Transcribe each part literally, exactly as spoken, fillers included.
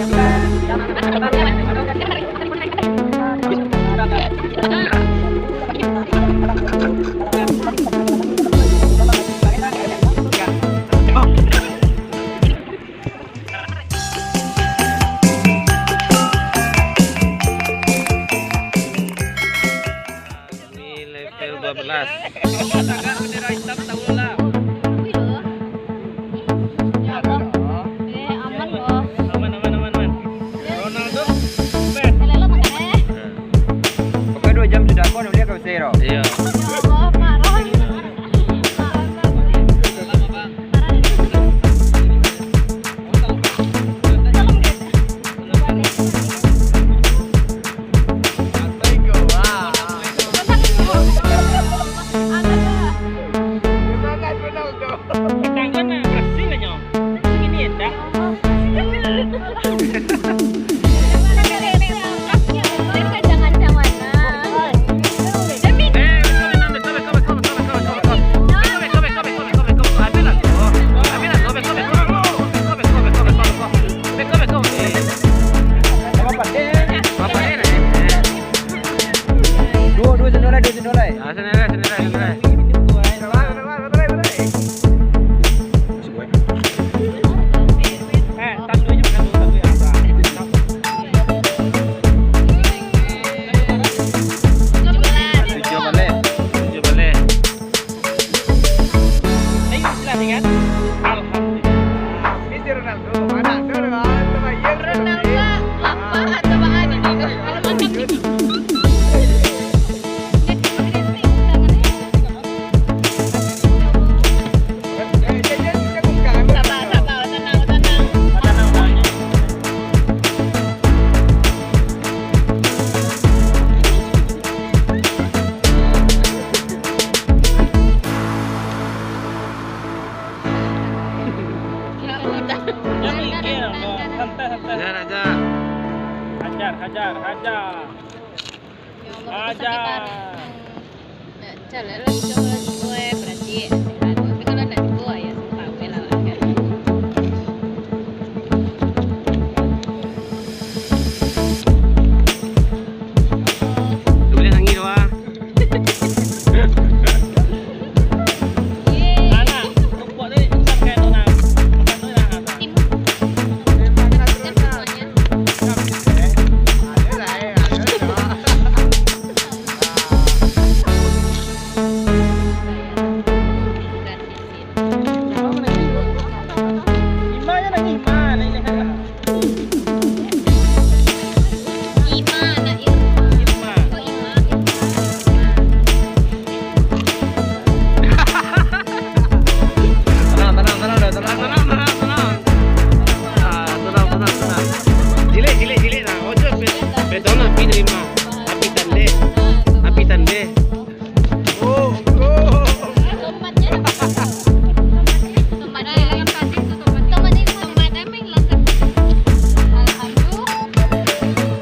Ini level dua belas. Wih, loh. Ya, Bang. Eh, aman, loh. Aman, aman, aman, aman. Ya. Ronaldo, Messi. Eh, lo makan, eh. Pokoknya dua jam sudah, kau nak beli, kau usir, oh. Iya. Ya Allah, parah. Duo, duo sendok lai, duo sendok lai. Ah, sendok lai, sendok lai, sendok lai. Tujuah baleh. Tujuah baleh. Alhamdulillah. Ronaldo, lapar atau baa ni? Kalau makan ni. Sabar, sabar, tenang, tenang. Santai, santai. Hajar, hajar, hajar. Ya Allah, sakit parah. Nak caliak lah, cubo lah, cubo, eh, berarti sehat. Tapi kalau ndak cubo, ya, sumpah, gue lah, kan. Tulis nangis, wah. Ima, nak Irma. Irma. Oh, Ima, Irma. Tenang, tenang, tenang, dah, tenang, tenang, tenang, tenang. Ah, tenang, tenang, tenang. Jilek, jilek, jilek, nah. Ojo, be-, betul nak, Pi, terima. Api tandeh. Api tandeh.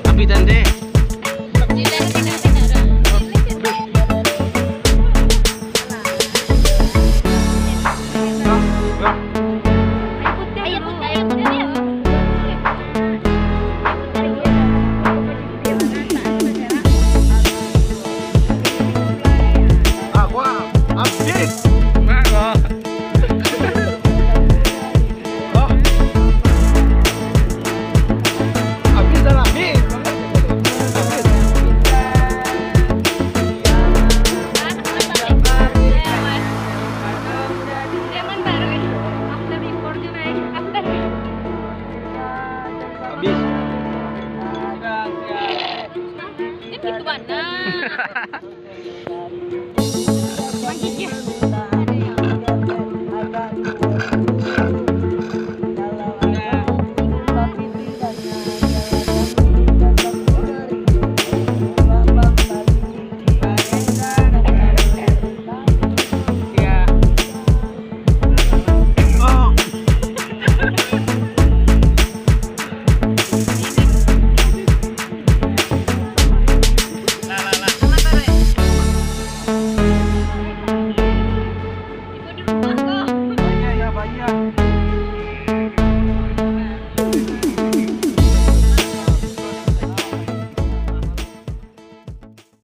Api tandeh. Ah, wah, habis. Wah, wah. Oh. Habis dah lah, habis. Habis. Zaman baru ini. After impor tu naik. After. Habis. Kan gitu bana. Manggigil.